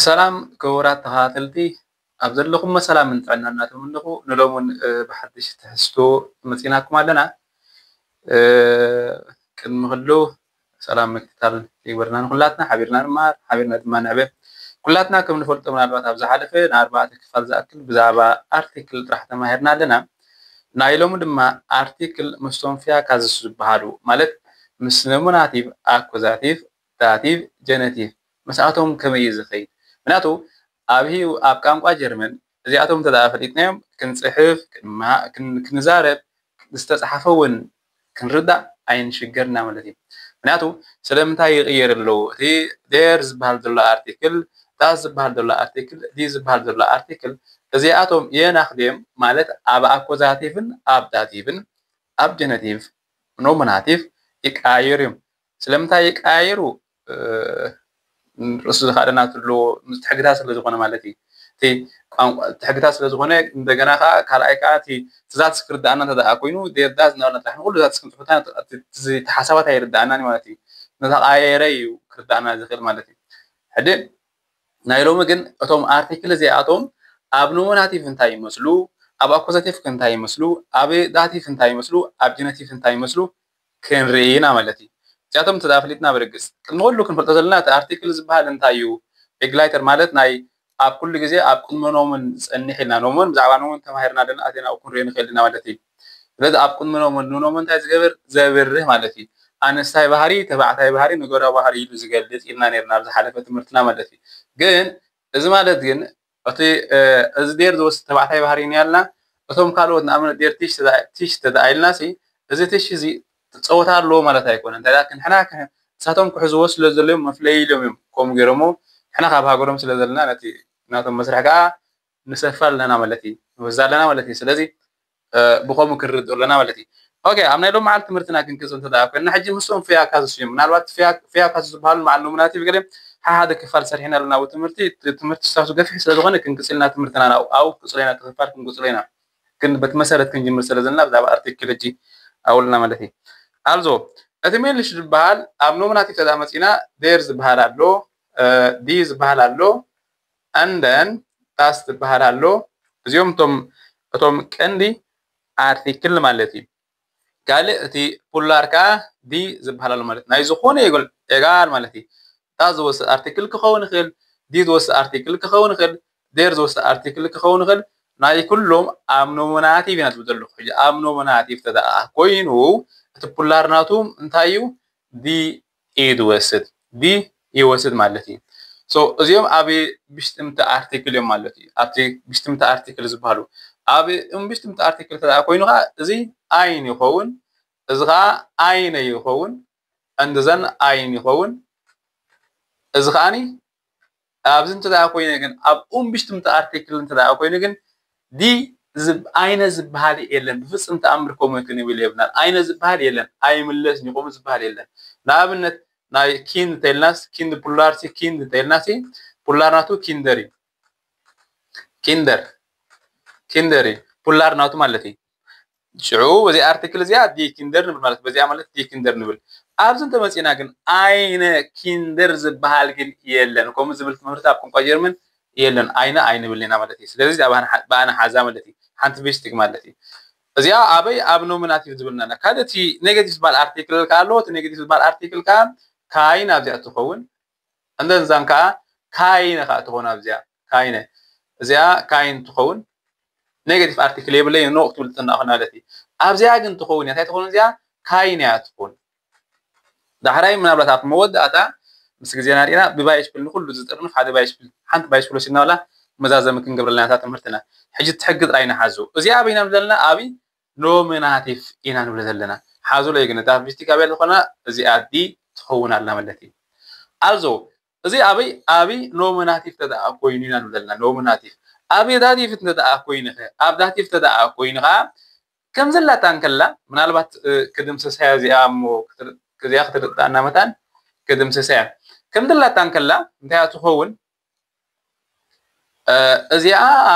ሰላም ክቡራት ተኸታተልቲ፣ ኣብ ዘለኹም ሰላምን ጥዕናን እናተመነኹ፣ ንሎምን፣ እ፣ ብሓድሽ ትሕዝቶ መጺናኩም ኣለና። እ፣ ቅድሚ ኩሉ ሰላም ምክትታል ይግበርና ንኹላትና፣ ሓቢርና ንመሃር፣ ሓቢርና ድማ ንዕበ። ኩላትና ከም ንፈልጦ ምናልባት ኣብ ዝሓለፈ ንኣርባዕተ ክፋል ዝኣክል ብዛዕባ ኣርቲክል ጥራሕ ተማሂርና ኣለና። ናይ ሎሚ ድማ ኣርቲክል ምስቶም ፊያካዝስ ዝበሃሉ፣ ማለት ምስ ኖሚናቲቭ፣ ኣኩዛቲቭ፣ ዳቲቭ፣ ጀነቲቭ ምስኣቶም ከመይ እዩ ዝኸይድ? ምክንያቱ ኣብ ህይወ-፣ ኣብ ቋንቋ ጀርመን እዚኣቶም እንተ ደኣ ፈሊጥናዮም ክንጽሕፍ፣ ክንማ-፣ ክን-፣ ክንዛረብ፣ ዝተጻሕፈ እውን ክንርዳእ ኣይንሽገርና ማለት እዩ። ምክንያቱ ስለምንታይ ይቕየር ኣለዉ? እቲ ዴር ዝበሃል ዘሎ ኣርቲክል፣ ዳስ ዝበሃል ዘሎ ኣርቲክል፣ ዲ ዝበሃል ዘሎ ኣርቲክል እዚኣቶም የናኽዴም ማለት ኣብ ኣኮዛቲቭን ኣብ ዳቲቭን ኣብ ጀነቲቭ ኖሚናቲቭ ይቀያየሩ እዮም። ስለምንታይ ይቀያየሩ? እ፣ ርእሱ ዝኻደና ትሎ ምስ ትሕግታት ስለ ዝኾነ ማለት እዩ። እቲ ቋንቋ ትሕግታት ስለ ዝኾነ፣ እንደገና ከኣ ካልኣይ ከኣ እቲ ትዛት ክርዳእና እንተ ደኣ ኮይኑ፣ ዴርዳዝ እናበልና ጥራሕ ንኹሉ ዛት ክንጽሕፍታ እቲ፣ እቲ ተሓሳባት ኣይርዳእናን እዩ ማለት እዩ። እናተቐያየረ እዩ ክርዳእና ዝኽእል ማለት እዩ። ሕጂ ናይ ሎሚ ግን እቶም ኣርቲክል እዚኣቶም ኣብ ኖሚናቲቭ እንታይ ይመስሉ፣ ኣብ ኣኮዛቲቭ እንታይ ይመስሉ፣ ኣብ ዳቲቭ እንታይ ይመስሉ፣ ኣብ ጀነቲቭ እንታይ ይመስሉ ክንርኢ ኢና ማለት እዩ። እዚኣቶም እንተ ደኣ ፈሊጥና ብርግጽ፣ ቅድሚ ኩሉ ክንፈልጦ ዘለና እቲ ኣርቲክል ዝበሃል እንታይ እዩ? ቤግላይተር ማለት ናይ ኣብ ኩሉ ግዜ ኣብ ቅድሚ ኖመን ዝጸንሕ ኢልና፣ ኖመን ብዛዕባ ኖመን ተማሂርና ኣለና፣ ኣቴና ኣብኡ ክንሪኦ ንኽእል ኢና ማለት እዩ። ስለዚ ኣብ ቅድሚ ኖመን ንኖመን እንታይ ዝገብር? ዘብርህ ማለት እዩ። ኣንስታይ ባህሪ፣ ተባዕታይ ባህሪ፣ ንገዳዊ ባህሪ ኢሉ ዝገልጽ ኢልና ነይርና ኣብ ዝሓለፈ ትምህርትና ማለት እዩ። ግን እዚ ማለት ግን እቲ፣ እ፣ እዚ ዴር ዝወስድ ተባዕታይ ባህሪ ኢና ያልና፣ እቶም ካልኦት ንኣብነት ዴር ቲሽ ተዳ-፣ ቲሽ ተደኣ ኢልናሲ፣ እዚ ቲሽ እዚ ጸወታ ኣለዎ ማለት ኣይኮነን። እንታይ ደኣ ክንሕና ክሕ-፣ ንሳቶም ክሕዝዎ ስለ ዘለዮም መፍለይ ኢሎም እዮም ከምኡ ገይሮሞ፣ ንሕና ካብ ሃገሮም ስለ ዘለና ነቲ ናቶም መስርሕ ከኣ ንሰፋ ኣለና ማለት እዩ፣ ንወዛ ኣለና ማለት እዩ። ስለዚ፣ እ፣ ብኸምኡ ክንርድኦ ኣለና ማለት እዩ። ኦኬ፣ ኣብ ናይ ሎም መዓልቲ ትምህርትና ክንቅጽል እንተ ደኣ ኮይንና፣ ሕጂ ምስኦም ፊያካዝስ እዮም። ምናልባት ፊያ-፣ ፊያካዝስ ዝበሃሉ መዓል ኖሚናቲቭ ገለ ሓሓደ ክፋል ሰሪሕና ኣለና ኣብ ትምህርቲ፣ እቲ ትምህርቲ ስታቱ ገፊሕ ስለ ዝኾነ ክንቅጽል ኢና ትምህርትና፣ ኣብኡ፣ ኣብኡ ክንቅጽሎ ኢና፣ እቲ ክፋል ክንቅጽሎ ኢና። ግን በቲ መሰረት ክንጅምር ስለ ዘለና ብዛዕባ ኣርቲክል ሕጂ ኣብልና ማለት እዩ። ኣልዞ፣ እቲ ሜልሽ ዝበሃል ኣብ ኖሚናቲቭ ተዳ መጺና ዴር ዝበሃል ኣሎ፣ እ፣ ዲ ዝበሃል ኣሎ፣ ኣንደን ዳስ ዝበሃል ኣሎ። እዚኦም እቶም፣ እቶም ቀንዲ ኣርቲክል ማለት እዩ። ካልእ እቲ ፑላር ከኣ ዲ ዝበሃል ኣሎ ማለት ናይ ዝኾነ ይጎል ኤጋል ማለት እዩ። ዳ ዝወስድ ኣርቲክል ክኸውን ይኽእል፣ ዲ ዝወስድ ኣርቲክል ክኸውን ይኽእል፣ ዴር ዝወስድ ኣርቲክል ክኸውን ይኽእል። ናይ ኩሎም ኣብ ኖሚናቲቭ ኢና ዝብል ዘለኹ። ሕጂ ኣብ ኖሚናቲቭ ተደኣ ኮይኑ እቲ ፑላር ናቱ እንታይ እዩ? ዲ እዩ ዝወስድ፣ ዲ ይወስድ ማለት እዩ። ሶ እዚኦም ኣብ ብሽጥምቲ ኣርቲክል እዮም ማለት እዩ። ኣብቲ ብሽጥምቲ ኣርቲክል ዝበሃሉ ኣብ እም ብሽጥምቲ ኣርቲክል ተደኣ ኮይኑ ከኣ እዚ ኣይን ይኸውን፣ እዚ ከኣ ኣይነ ይኸውን፣ እንድዘን ኣይን ይኸውን። እዚ ከኣኒ ኣብዚ እንተ ደኣ ኮይነ ግን ኣብ እም ብሽጥምቲ ኣርቲክል እንተ ደኣ ኮይኑ ግን ዲ ዝብ-፣ ኣይነ ዝበሃል የለን። ብፍጹም ተኣምር ከምኡ ክንብል የብልናን። ኣይነ ዝበሃል የለን። ኣይምለስን እዩ፣ ከምኡ ዝበሃል የለን። ንኣብነት ናይ ኪንድ እንተኢልናስ፣ ኪንድ ፑላርሲ፣ ኪንድ እንተኢልናሲ፣ ፑላር ናቱ ኪንደር እዩ። ኪንደር፣ ኪንደር እዩ። ፑላር ናቱ ማለት እዩ። ሽዑ በዚ ኣርቲክል እዚኣ ዲ ኪንደር ንብል ማለት፣ በዚኣ ማለት ዲ ኪንደር ንብል። ኣብዚ እንተመጺእና ግን ኣይነ ኪንደር ዝበሃል ግን የለን። ከምኡ ዝብል ትምህርቲ ኣብ ቋንቋ ጀርመን የለን። ኣይነ ኣይንብልን ኢና ማለት እዩ። ስለዚ እዚኣ ብኣና ሓ-፣ ብኣና ሓዛ ማለት እዩ። ሓንቲ ቢሽቲግ ማለት እዩ። እዚኣ ኣበይ? ኣብ ኖሚናቲቭ ዝብልና ኢና። ካልእ እቲ ኔጌቲቭ ዝበሃል ኣርቲክል ከኣ ኣለዎ። እቲ ኔጌቲቭ ዝበሃል ኣርቲክል ከኣ ካይን ኣብዚኣ ትኸውን። እንደንዛን ከኣ ካይነ ከኣ ትኸውን ኣብዚኣ። ካይነ። እዚኣ ካይን ትኸውን። ኔጌቲቭ ኣርቲክል የብለይ፣ ኖ ክትብል ትናእኹ ማለት እዩ። ኣብዚኣ ግን ትኸውን እያ። እንታይ ትኸውን እዚኣ? ካይን እያ ትኸውን። ዳሕራይ ምናልባት ኣብ መወዳእታ ምስ ግዜና ርኢና ብባይሽፕል ንኹሉ ዝጥርንፍ ሓደ ባይሽፕል፣ ሓንቲ ባይሽፕል ወሲድና ዋላ መዛዘሚ ክንገብረላ እታ ትምህርትና። ሕጂ እቲ ሕጊ ጥራይ ንሓዙ። እዚኣ ኣበይ ኢና ዘለና? ኣብ ኖሚናቲቭ ኢና ንብል ዘለና። ሓዙለይ ግን እታ ቪስቲክ ኣበይ ዝኾና እዚኣ ዲ ትኸውን ኣላ ማለት እዩ። ኣልዞ እዚ ኣበይ፣ ኣብ ኖሚናቲቭ ተደኣ ኮይኑ ኢና ንብል ዘለና። ኖሚናቲቭ። ኣብ ዳቲቭ እንተ ደኣ ኮይንኸ፣ ኣብ ዳቲቭ እንተ ደኣ ኮይንኻ ከም ዘላታ እንከላ ምናልባት፣ እ፣ ክድምሰሳያ እዚኣ እሞ ክትር-፣ እዚኣ ክትርዳእና መታን ክድምሰሳያ። ከም ዘላታ እንከላ እንታይ እያ ትኸውን? እ፣ እዚኣ፣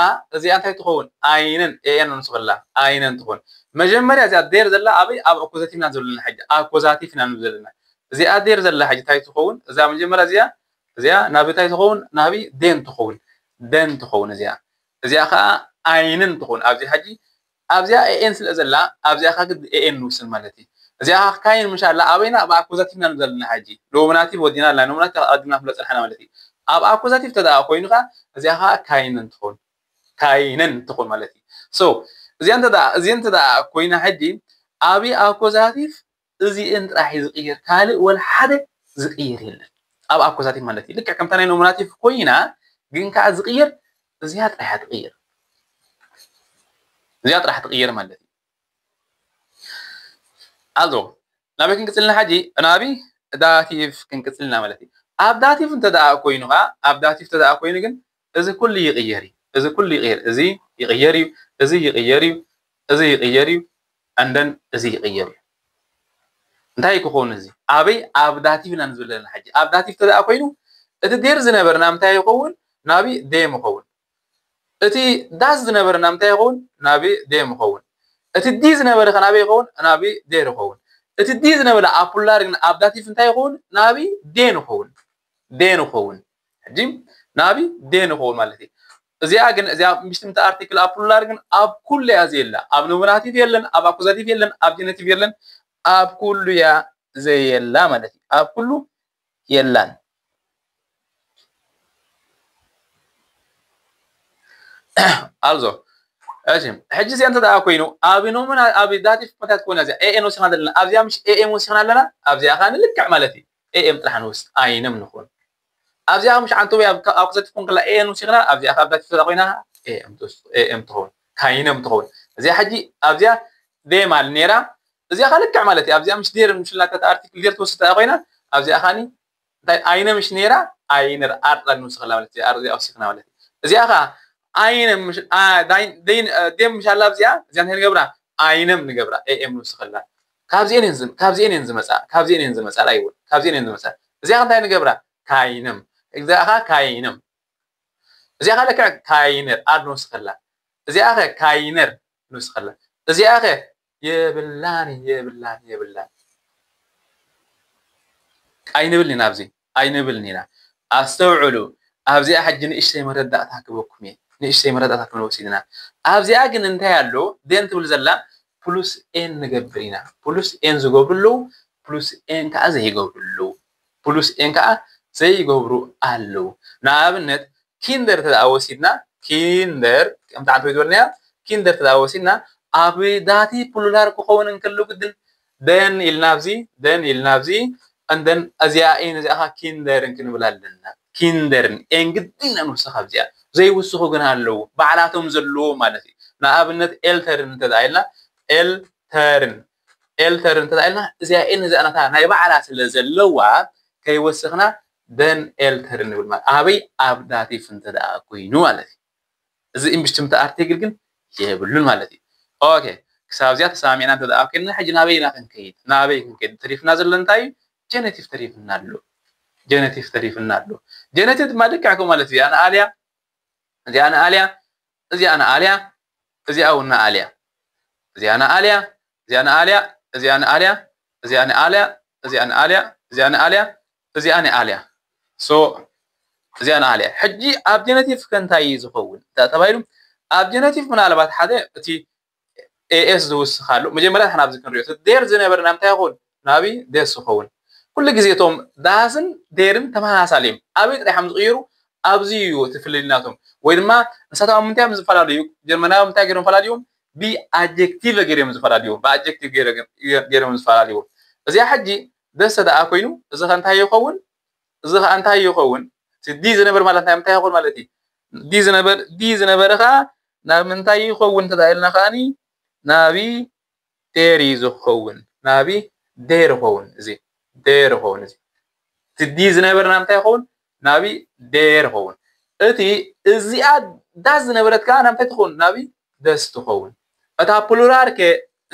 እዚኣ እንታይ ትኸውን? ኣይነን ኤኤን ንስኽላ፣ ኣይነን ትኾን። መጀመርያ እዚኣ ዴር ዘላ ኣበይ? ኣብ ኣኮዛቲቭ ኢና ዘለና ሕጂ። ኣኮዛቲቭ ኢና ንብል ዘለና። እዚኣ ዴር ዘላ ሕጂ እንታይ ትኸውን? እዛ መጀመርያ እዚኣ፣ እዚኣ ናብ እንታይ ትኸውን? ናቢ ዴን ትኸውን። ዴን ትኸውን እዚኣ። እዚኣ ከዓ ኣይንን ትኸውን። ኣብዚ ሕጂ ኣብዚኣ ኤኤን ስለ ዘላ ኣብዚኣ ከዓ ግድ ኤኤን ንውስን ማለት እዩ። እዚኣ ከዓ ካይን ምሻላ ኣበይና ኣብ ኣኩዛቲቭና ዘለና ሕጂ ኖሚናቲቭ ወዲና ኣለና። ኖሚናቲቭ ኣቀዲምና ክፍለ ፀንሓና ማለት እዩ። ኣብ ኣኩዛቲቭ ተደኣ ኮይኑ ከዓ እዚኣ ከዓ ካይንን ትኸውን። ካይነን ትኾን ማለት እዩ። So እዚኣ እንተ እዚኣ እንተ ኮይና ሕጂ ኣብ ኣኮዛቲቭ እዚእን ጥራሕ እዩ ዝቕየር፣ ካልእ ወላ ሓደ ዝቕየር የለን ኣብ ኣኮዛቲቭ ማለት እዩ። ልክዕ ከምታ ናይ ኖሚናቲቭ ኮይና ግን ከዓ ዝቕየር እዚኣ ጥራሕ እያ ትቕየር፣ እዚኣ ጥራሕ ትቕየር ማለት እዩ። ኣዞ ናበይ ክንቅፅልና ሕጂ? ናቢ ዳቲቭ ክንቅፅልና ማለት እዩ። ኣብ ዳቲቭ እንተ ደኣ ኮይኑ ከዓ ኣብ ዳቲቭ እንተ ደኣ ኮይኑ ግን እዚ ኩሉ ይቕየር እዩ። እዚ ኩሉ ይቕየር፣ እዚ ይቕየር እዩ፣ እዚ ይቕየር እዩ፣ እዚ ይቕየር እዩ፣ and then እዚ ይቕየር እዩ። እንታይ ክኸውን እዚ? ኣበይ? ኣብ ዳቲቭ ኢና ንዝብል ዘለና ሕጂ። ኣብ ዳቲቭ እንተ ደኣ ኮይኑ እቲ ዴር ዝነበርና እንታይ ይኸውን? ናቢ ዴም ይኸውን። እቲ ዳስ ዝነበረ ናብ እንታይ ይኸውን? ናብ ዴም ይኸውን። እቲ ዲ ዝነበረ ከ ናበይ ይኸውን? ናብ ዴር ይኸውን። እቲ ዲ ዝነበረ ኣብ ፑላር ግን ኣብ ዳቲቭ እንታይ ይኸውን? ናብ ዴን ይኸውን። ዴን ይኸውን። ሕጂ ናብ ዴን ይኸውን ማለት እዩ። እዚኣ ግን እዚኣ ምሽትምቲ ኣርቲክል ኣብ ፑላር ግን ኣብ ኩሉ እያ ዘየላ። ኣብ ኖሚናቲቭ የለን፣ ኣብ ኣኩዛቲቭ የለን፣ ኣብ ጀነቲቭ የለን፣ ኣብ ኩሉ እያ ዘየላ ማለት እዩ። ኣብ ኩሉ የላን። ኣልዞ እሺ፣ ሕጂ እዚኣ እንተ ደኣ ኮይኑ ኣብ ኖሚና ኣብ ዳቲቭ ኩነታት ኮይና እዚኣ ኤኤን ወሲኽና ዘለና ኣብዚኣ ምሽ ኤኤም ወሲኽና ኣለና ኣብዚኣ ከዓ ንልክዕ ማለት እዩ። ኤኤም ጥራሕ ንወስድ ኣይነም ንኹን ኣብዚኣ ምሽ ዓንተወይ ኣብ ኣኩዛቲቭ ኮን ከላ ኤኤን ወሲኽና ኣብዚኣ ካብ ዳቲቭ ተዳ ኮይና ኤኤም ትኸውን ካይነም ትኸውን። እዚኣ ሕጂ ኣብዚኣ ዴም ኣል ነይራ እዚኣ ከዓ ልክዕ ማለት እዩ። ኣብዚኣ ምሽ ዴር ምሽላታት ኣርቲክል ዴር ትወስድ ኮይና ኣብዚኣ ካኒ እንታይ ኣይነ ምሽ ነይራ ኣይነር ኣር ጥራይ ንውስኸላ ማለት እዩ። ኣር እዚኣ ወሲኽና ማለት እዩ። እዚኣ ከዓ ኣይነ ምሽ ዴም ምሽ ኣላ ኣብዚኣ እዚኣ እንታይ ንገብራ? ኣይነም ንገብራ ኤኤም ንውስኸላ። ካብዚኤን እየን ዝመፃ ካብዚኤን እየን ዝመፃ ላይ እውን ካብዚኤን እየን ዝመፃ። እዚኣ እንታይ ንገብራ? ካይነም እዚኣ ከዓ ካይነም እዚኣ ከዓ ልክዕ ካይነር ኣር ንውስኸላ። እዚኣ ኸ ካይነር ንውስኸላ። እዚኣ ኸ የብላን የብላን የብላን። ኣይንብልን ኢና ኣብዚ ኣይንብልን ኢና። ኣስተውዕሉ ኣብዚኣ ሕጂ ንእሽተይ መረዳእታ ክበኩም እየ። ንእሽተይ መረዳእታ ክንወስድ ኢና። ኣብዚኣ ግን እንታይ ኣሎ? ዴን ትብል ዘላ ፕሉስ ኤን ንገብር ኢና። ፕሉስ ኤን ዝገብሩ ኣለዉ፣ ፕሉስ ኤን ከዓ ዘይገብሩ ኣለዉ። ፕሉስ ኤን ከዓ ዘይገብሩ ኣለዉ። ንኣብነት ኪንደር እንተ ወሲድና ኪንደር ከምቲ ዓንተ ዝበልናዮ ኪንደር እንተ ወሲድና ኣብ ዳቲ ፕሉላር ክኸውን እንክሉ ግድን ደን ኢልና ኣብዚ ደን ኢልና ኣብዚ እንደን እዚኣ ኢን እዚኣ ኪንደርን ክንብል ኣለና። ኪንደርን ኤን ግድን ኢና ንውስኽ ኣብዚኣ ዘይውስኹ ግን ኣለዉ ባዕላቶም ዘለዎ ማለት እዩ። ንኣብነት ኤልተርን እንተ ኢልና ኤልተርን ኤልተርን እንተ ኢልና እዚኣ ኤን እዚኣ ናታ ናይ ባዕላ ስለ ዘለዋ ከይወስኽና ደን ኤልተርን ንብል ማለት ኣበይ ኣብ ዳቲፍ እንተ ደኣ ኮይኑ ማለት እዩ። እዚ ኢምብሽትምቲ ኣርቲክል ግን የብሉን ማለት እዩ። ኦኬ ክሳብ እዚኣ ተሰማሚዕና እንተ ደኣ ኮይንና ሕጂ ናበይ ኢና ክንከይድ? ናበይ ክንከይድ? ተሪፍና ዘሎ እንታይ እዩ? ጀነቲቭ ተሪፍና ኣሎ። ጀነቲቭ ተሪፍና ኣሎ። ጀነቲቭ ድማ ልክዕ ከምኡ ማለት እዩ። ኣነ ኣልያ እዚኣ ንኣልያ እዚኣ ንኣልያ እዚኣ እውን ንኣልያ እዚኣ ንኣልያ እዚኣ ንኣልያ እዚኣ ንኣልያ እዚኣ ንኣልያ እዚኣ ንኣልያ እዚኣ ንኣልያ እዚኣ ንኣልያ ሶ እዚኣ ንኣልያ። ሕጂ ኣብ ጀነቲቭ ከ እንታይ እዩ ዝኸውን ተባሂሉ? ኣብ ጀነቲቭ ምናልባት ሓደ እቲ ኤኤስ ዝውስኻሉ መጀመርያ ንሕና ኣብዚ ክንሪኦ እቲ ዴር ዝነበረ ናብ እንታይ ይኸውን? ናብይ ደስ ይኸውን። ኩሉ ግዜ እቶም ዳስን ዴርን ተመሳሳሊ እዮም። ኣበይ ጥራይ እዮም ዝቕይሩ? ኣብዚ እዩ እቲ ፍልልይ ናቶም። ወይ ድማ ንሳቶም ኣብ ምንታይ እዮም ዝፈላለዩ? ጀርመናዊ እንታይ ገይሮም ፈላልዮም? ብኣጀክቲቭ ገይሮም ዝፈላለዩ። ብኣጀክቲቭ ገይሮም ዝፈላለዩ። እዚኣ ሕጂ ደስ ደኣ ኮይኑ እዚ ከ እንታይ ይኸውን? እዚ ከዓ እንታይ ይኸውን? እቲ ዲ ዝነበር ማለት እንታይ እንታይ ይኸውን ማለት እዩ? ዲ ዝነበር ዲ ዝነበረ ከዓ ናብ ምንታይ ይኸውን እንተ ኢልና ከዓኒ ናቢ ዴር እዩ ዝኸውን። ናቢ ዴር ይኸውን። እዚ ዴር ይኸውን። እዚ እቲ ዲ ዝነበር ናብ እንታይ ይኸውን? ናቢ ዴር ይኸውን። እቲ እዚኣ ዳስ ዝነበረት ከዓ ናብ እንታይ ትኸውን? ናቢ ደስ ትኸውን። እታ ፕሉራል ከ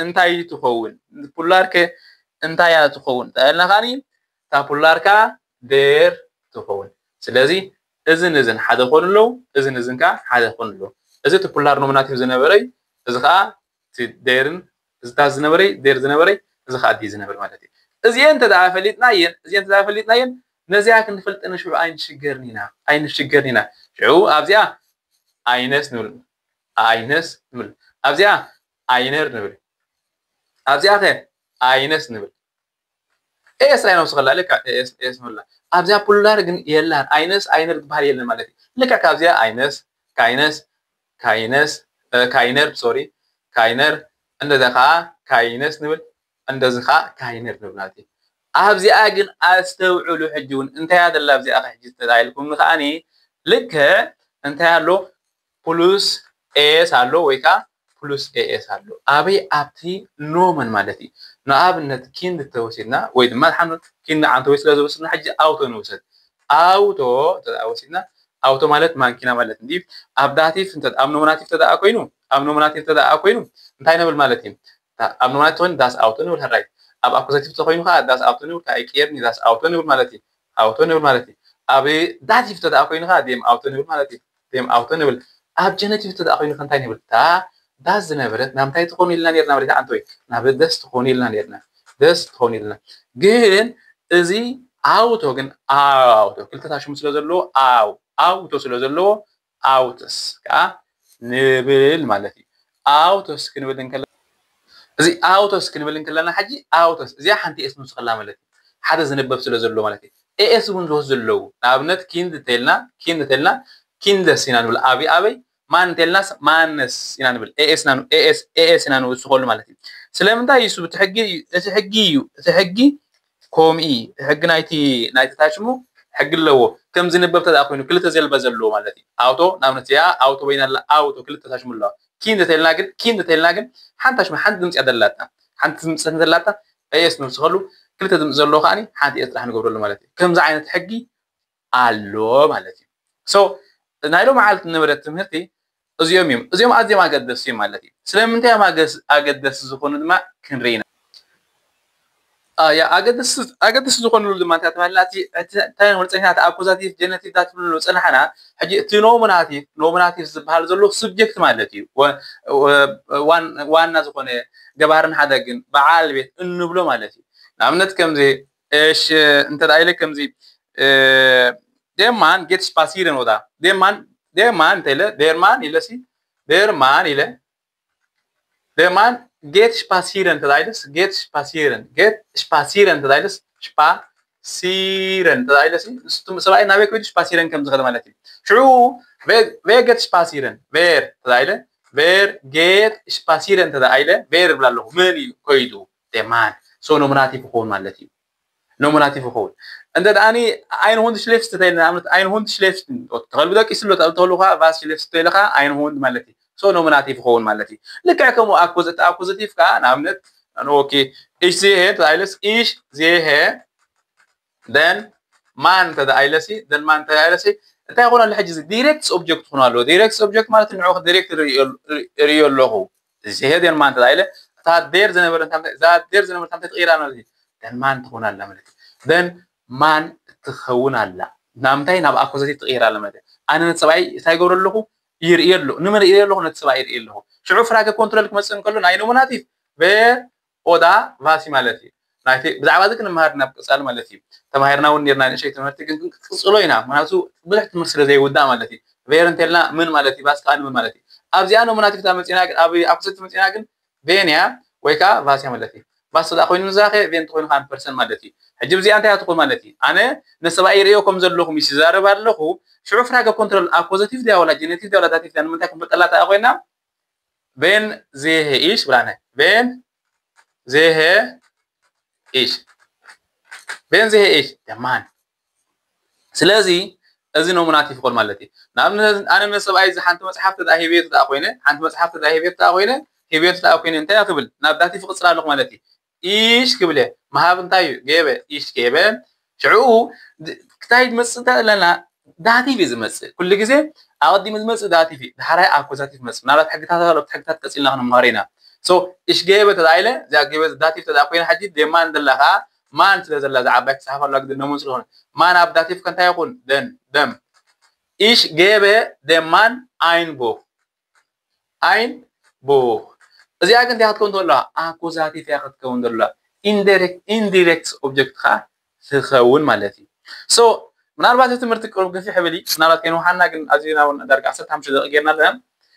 እንታይ ትኸውን? ፕሉራል ከ እንታይ እያ ትኸውን? እንተ ኢልና ከዓኒ እታ ፕሉራል ከዓ ዴር ትኸውን። ስለዚ እዝን እዝን ሓደ ክኾኑ ኣለዉ፣ እዝን እዝን ከዓ ሓደ ክኾኑ ኣለዉ። እዚ እቲ ፕሉራል ኖሚናቲቭ ዝነበረ እዩ። እዚ ከዓ እቲ ዴርን እዚ ዳስ ዝነበረ እዩ፣ ዴር ዝነበረ እዩ፣ እዚ ከዓ ዲ ዝነበር ማለት እዩ። እዚኤን እንተ ደኣ ፈሊጥናየን እዚኤን እንተ ደኣ ፈሊጥናየን ነዚኣ ክንፈልጥ ንሽዑ ኣይንሽገርን ኢና ኣይንሽገርን ኢና። ሽዑ ኣብዚኣ ኣይነስ ንብል ኣይነስ ንብል ኣብዚኣ ኣይነር ንብል ኣብዚኣ ከ ኣይነስ ንብል ኤስ ራይ ነውስኸላ ልካ ኤስ ኤስ ንብላ ኣብዚኣ ፕሉራል ግን የላን ኣይነስ ኣይነር ዝበሃል የለን ማለት እዩ። ልካ ካብዚኣ ኣይነስ ካይነስ ካይነስ ካይነር ሶሪ ካይነር እንደዚ ከዓ ካይነስ ንብል እንደዚ ከዓ ካይነር ንብል ማለት እዩ። ኣብዚኣ ግን ኣስተውዕሉ ሕጂ እውን እንታይ ኣደላ ኣብዚኣ ሕጂ ተታይልኩም ንከዓኒ ልክዕ እንታይ ኣሎ ፕሉስ ኤስ ኣሎ ወይ ከዓ ፕሉስ ኤኤስ ኣሎ ኣበይ ኣብቲ ኖመን ማለት እዩ። ንኣብነት ኪንድ ተወሲድና ወይ ድማ ሓንቲ ኪንድ ዓንተ ወይ ስለ ዝወስድና ሕጂ ኣውቶ ንውሰድ ኣውቶ ተወሲድና ኣውቶ ማለት ማንኪና ማለት እንዲ ኣብ ዳቲቭ እንተ ኣብ ኖሚናቲቭ ተደኣ ኮይኑ ኣብ ኖሚናቲቭ ተደኣ ኮይኑ እንታይ ንብል ማለት እዩ። ኣብ ኖሚናቲቭ ኮይኑ ዳስ ኣውቶ ንብል ሕራይ ኣብ ኣኩዛቲቭ ተኮይኑ ከዓ ዳስ ኣውቶ ንብል ከዓ ይቅየርኒ ዳስ ኣውቶ ንብል ማለት እዩ። ኣውቶ ንብል ማለት እዩ። ኣብ ዳቲቭ ተደኣ ኮይኑ ከዓ ዴም ኣውቶ ንብል ማለት እዩ። ዴም ኣውቶ ንብል ኣብ ጀነቲቭ ተደኣ ኮይኑ ከ እንታይ ንብል እታ ዳስ ዝነበረት ናብ እንታይ ትኾኑ ኢልና ነርና ማለት ኣንተ ወይ ናብ ደስ ትኾኑ ኢልና ነርና ደስ ትኾኑ ኢልና ግን እዚ ኣውቶ ግን ኣውቶ ክልተታ ሽሙ ስለ ዘለዎ ኣው ኣውቶ ስለ ዘለዎ ኣውቶስ ከዓ ንብል ማለት እዩ። ኣውቶስ ክንብል እንከለና እዚ ኣውቶስ ክንብል እንከለና ሕጂ ኣውቶስ እዚኣ ሓንቲ ኤስ ንውስኸላ ማለት እዩ። ሓደ ዝንበብ ስለ ዘሎ ማለት እዩ። ኤኤስ እውን ዝወስ ዘለዉ ንኣብነት ኪንድ እንተልና ኪንድ እንተልና ኪንደስ ኢና ንብል ኣብይ ኣበይ ማን እንተልናስ ማነስ ኢና ንብል ኤኤስ ኢና ንውስኸሉ ማለት እዩ። ስለምንታይ ይሱ እቲ ሕጊ እዩ እቲ ሕጊ እዩ እቲ ሕጊ ኮምኢ ሕጊ ናይቲ ናይቲ ታሽሙ ሕጊ ኣለዎ። ከም ዝንበብ ተደኣ ኮይኑ ክልተ ዘልበ ዘለዎ ማለት እዩ። ኣውቶ ንኣብነት እዚኣ ኣውቶ በይና ኣላ ኣውቶ ክልተ ታሽሙ ኣለዋ። ኪንድ ተልና ግን ኪንድ ተልና ግን ሓንቲ ታሽሙ ሓንቲ ድምፂ እያ ዘላታ ሓንቲ ድምፂ ዘላታ ኤስ ንውስኸሉ ክልተ ድምፂ ዘለዎ ከዓኒ ሓንቲ ኤስ ጥራሕ ንገብረሉ ማለት እዩ። ከምዚ ዓይነት ሕጊ ኣሎ ማለት እዩ። ሶ ናይ ሎሚ ዓልቲ ንብረት ትምህርቲ እዚኦም እዮም። እዚኦም ኣዝዮም ኣገደስቲ እዮም ማለት እዩ። ስለምንታይ እዮም ኣገስ- ኣገደስቲ ዝኾኑ ድማ ክንርኢ ኢና። ኣያ ኣገደስቲ ኣገደስቲ ዝኾኑሉ ድማ እንታይ ተባህልና እቲ እቲ እንታይ ንብል ጸኒሕና እቲ ኣኩዛቲቭ ጀነቲቭ ዳት ንብሎ ጸናሕና። ሕጂ እቲ ኖሚናቲቭ ኖሚናቲቭ ዝበሃል ዘሎ ሱብጀክት ማለት እዩ። ወ- ወ- ዋን- ዋና ዝኾነ ገባርን ሓደግን በዓል ቤት እንብሎ ማለት እዩ። ንኣብነት ከምዚ እሺ እንተ ደኣ ኢለ ከምዚ ደማን ጌት ስፓሲረን ወዳ ደማን ደማን እንተ ኢለ ደርማን ኢለ ሲ ደርማን ኢለ ደማን ጌት ስፓሲረን እንተ ኢለስ ጌት ስፓሲረን ጌት ስፓሲረን እንተ ኢለስ ስፓሲረን እንተ ኢለስ ሰብኣይ ናበይ ከይዱ ስፓሲረን ከም ዝኸደ ማለት እዩ። ሽዑ ቬ ጌት ስፓሲረን ቬር እንተ ኢለ ቬር ጌት ስፓሲረን እንተ ኢለ ቬር ይብል ኣለኹ መን እዩ ከይዱ ደማን ሶ ኖሚናቲቭ ክኸውን ማለት እዩ። ኖሚናቲቭ ይኸውን። እንተ ደኣኒ ኣይንሁንድ ሽሌፍስት ተይለ ንኣብነት ኣይንሁንድ ሽሌፍስት ተኸልቢ ደቂሱ ኣሎ ተኸልቢ ተኸልቢ ከዓ ቫስ ሽሌፍስት ተይለ ከዓ ኣይንሁንድ ማለት እዩ። ሶ ኖሚናቲቭ ይኸውን ማለት እዩ። ልክዕ ከምኡ ኣኩዘ- እቲ ኣኩዘቲቭ ከዓ ንኣብነት ኦኬ ኢሽ ዜሄ ተባሂለስ ኢሽ ዜሄ ደን ማን እንተ ደኣ ኢለሲ ደን ማን እንተ ደኣ ኢለሲ እንታይ ይኾን ኣሎ ሕጂ እዚ ዲሬክት ኦብጀክት ይኾን ኣሎ። ዲሬክት ኦብጀክት ማለት ንዑ ዲሬክት ርእዮ ኣለኹ። ዜሄ ደን ማን እንተ ደኣ ኢለ እታ ዴር ዝነበረ እዛ ዴር ዝነበረ እንታይ ትቕይራ ማለት እዩ። ደን ማን ትኾን ኣላ ማለት እዩ። ደን ማን እትኸውን ኣላ ናምንታይ ናብ ኣኮዘቲቭ ትቕይር ኣላ ማለት እዩ። ኣነ ነቲ ሰብኣይ እንታይ ይገብሮ ኣለኹ ይርኢ ኣለኹ ንመን ይርኢ ኣለኹ ነቲ ሰብኣይ ይርኢ ኣለኹ። ሽዑ ፍራገ ኮንትሮል ክመፅእ እንከሎ ናይ ኖሚናቲቭ ቬር ኦዳ ቫሲ ማለት እዩ። ናይቲ ብዛዕባ እዚ ክንመሃር ናብ ቀፃሊ ማለት እዩ። ተማሂርና እውን ኔርና ንእሸይ ትምህርቲ ግን ክንቅፅሎ ኢና ምክንያቱ ብዙሕ ትምህርቲ ስለ ዘይውዳእ ማለት እዩ። ቬር እንተልና ምን ማለት እዩ ቫሲ ከዓ ንምን ማለት እዩ። ኣብዚኣ ኖሚናቲቭ እታ መፂና ግን ኣብ ኣኮዘቲቭ መፂና ግን ቬን እያ ወይ ከዓ ቫስ እያ ማለት እዩ። ቫስ ተዳ ኮይኑ ንዛኸ ቬን ተኮይኑ ከዓ ፐርሰን ማለት እዩ። ሕጂ ብዚኣ እንታይ ትኾን ማለት እዩ። ኣነ ነሰብኣይ ይርእዮ ከም ዘለኹ ምስ ይዛረብ ኣለኹ ሽዑ ፍራገ ኮንትሮል ኣብ ፖዘቲቭ ድያ ወላ ጀኔቲቭ ድያ ወላ ዳቲቭ ድያ ንምንታይ ክንፈልጠላ ተኣ ኮይና ቬን ዜሄ ኢሽ ብላነ ቬን ዜሄ ኢሽ ቬን ዜሄ ኢሽ ደማን ስለዚ እዚ ኖሚናቲቭ ይኾን ማለት እዩ። ንኣብነት ኣነ ነሰብኣይ እዚ ሓንቲ መፅሓፍ ተዳ ሂብዮ ተዳ ኮይነ ሓንቲ መፅሓፍ ተዳ ሂብዮ ተዳ ኮይነ ሂብዮ ተዳ ኮይነ እንታይ ክብል ናብ ዳቲቭ ክቕፅል ኣለኹ ማለት እዩ። ኢሽ ክብል እየ ምሃብ እንታይ እዩ ገበ ኢሽ ገበ ሽዑ ክታይ ዝመፅእ እንታይ ኣለና ዳቲቭ እዩ ዝመፅእ ኩሉ ግዜ ኣቐዲሙ ዝመፅእ ዳቲቭ እዩ ድሓራይ ኣኮዛቲቭ መፅእ ምናልባት ሕግታት ኣለብቲ ሕግታት ቀፂልና ክንምሃሮ ኢና። ሶ ኢሽ ገበ ተዳ ኢለ እዚኣ ገበ ዳቲቭ ተዳ ኮይና ሕጂ ደማን ደላ ከዓ ማን ስለ ዘላ እዛ ዓባይ ክፅሓፍ ኣለዋ ግድን ነሙን ስለሆነ ማን ኣብ ዳቲቭ ከ እንታይ ይኹን ደን ደም ኢሽ ገበ ደማን ኣይን ቦ ኣይን ቦ እዚኣ ግን እንታይ ክትከውን ተለዋ ኣኮዛቲቭ እያ ክትከውን ዘለዋ ኢንዲሬክት ኦብጀክት ከዓ ትኸውን ማለት እዩ። So ምናልባት እቲ ትምህርቲ ቅሩብ ግፊሕ ይብል እዩ። ምናልባት ከይንውሓና ግን ኣዝዩ ናብ ዳርጋ ዓሰርተ ሓሙሽተ ደቂቕ ጌርና ኣለና።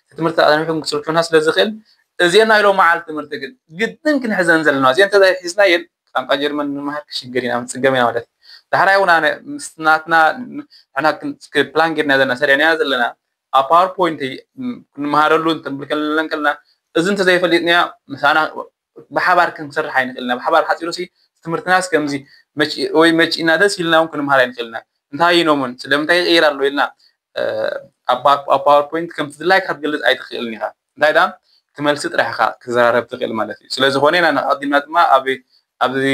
እቲ ትምህርቲ ኣንዊሑ ክስልችወና ስለ ዝኽእል እዚኤን ናይ ሎም መዓልቲ ትምህርቲ ግን ግድን ክንሕዘን ዘለና። እዚኤን እንተዘይሒዝናየን ቋንቋ ጀርመን ንምሃር ክሽገር ኢና፣ ክንጽገም ኢና ማለት እዩ። ዳሕራይ እውን ኣነ ምስ ናትና ንሕና ክን- ክ- ፕላን ጌርና ዘለና ሰሪዕና ዘለና ኣብ ፓወርፖይንት ክንመሃረሉ እንተንብል ከለና እዚ እንተዘይፈሊጥናዮ ምሳና ብሓባር ክንሰርሕ ኣይንኽእልና። ብሓባር ሓፂሩ ሲ ትምህርትናስ ከምዚ መች- ወይ መች ኢና ደስ ኢልና እውን ክንምሃር ኣይንኽእልና። እንታይ ኢኖምን ስለምንታይ ይቕይር ኣሎ ኢልና ኣብ ፓወርፖይንት ከምቲ ድላይካ ክትገልፅ ኣይትኽእልን ኢኻ። እንታይ ዳ እቲ መልሲ ጥራሕ ኢኻ ክዘራረብ ትኽእል ማለት እዩ። ስለ ዝኾነ ኢና ኣቐዲምና ድማ ኣብ ኣብዚ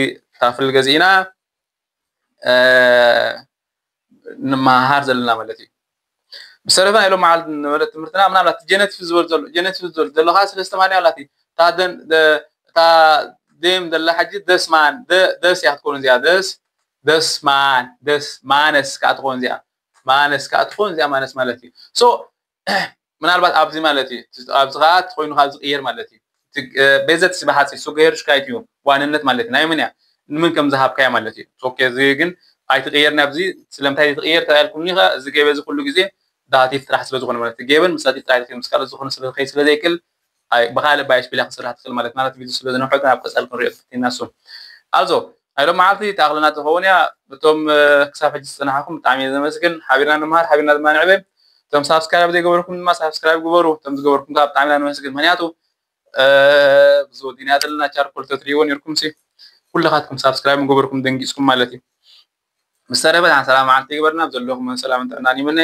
ታፍል ገዚእና ንምሃር ዘለና ማለት እዩ። ብሰረፈ ናይ ሎም መዓልቲ ነበረ ትምህርትና ምናልባት ጀነቲቭ ዝበል ዘሎ ጀነቲቭ ዝበል ዘሎ ከዓ ስለስተ ማን ያላቲ እታ ደም ዘላ ሓጂ ደስማን ደስ እያ ክትኮን እዚኣ ደስ ደስማን ደስ ማነስ ከዓ ትኾን እዚኣ ማነስ ከዓ ትኾን እዚኣ ማነስ ማለት እዩ። So ምናልባት ኣብዚ ማለት እዩ ኣብዚ ከዓ ትኾይኑ ካብ ዝቅየር ማለት እዩ። ቤዘት ስበሓፂ ሱገሄር ሽካይት እዩ ዋንነት ማለት ናይ ምን እያ ንምን ከም ዝሃብካያ ማለት እዩ። ኦኬ እዚ ግን ኣይትቅየር ናብዚ ስለምንታይ ትቅየር ተባልኩም ኒኸ እዚ ገበ እዚ ኩሉ ግዜ ዳቲቭ ጥራሕ ስለ ዝኾነ ማለት ገበን ምስ ዳቲቭ ጥራሕ ምስ ካልእ ዝኾነ ስለ ከይ ስለ ዘይክል ብካልእ ባይሽ ቢላ ክስራሕ ትኽእል ማለት ማለት ቪዲዮ ስለ ዝነውሐ ናብ ቀጻሊ ክንሪኦ ትክክልና እሱ ኣዞ ናይ ሎም መዓልቲ ተኣኽለና ትኸውን እያ። እቶም ክሳብ ሕጂ ዝፀናሕኩም ብጣዕሚ እየ ዘመስግን። ሓቢርና ንምሃር ሓቢርና ድማ ንዕበ። እቶም ሳብስክራይብ ዘይገበርኩም ድማ ሳብስክራይብ ግበሩ። እቶም ዝገበርኩም ከዓ ብጣዕሚ ኢና ነመስግን። ምክንያቱ ብዙ ዲና ዘለና ቻርኮል ተትሪእዎ ነርኩም ሲ ኩልኻትኩም ሳብስክራይብ ምገበርኩም ደንጊፅኩም ማለት እዩ። ብዝተረፈ ሰላም መዓልቲ ይግበርና። ዘለኹም ሰላምን ጥዕናን ይምነ።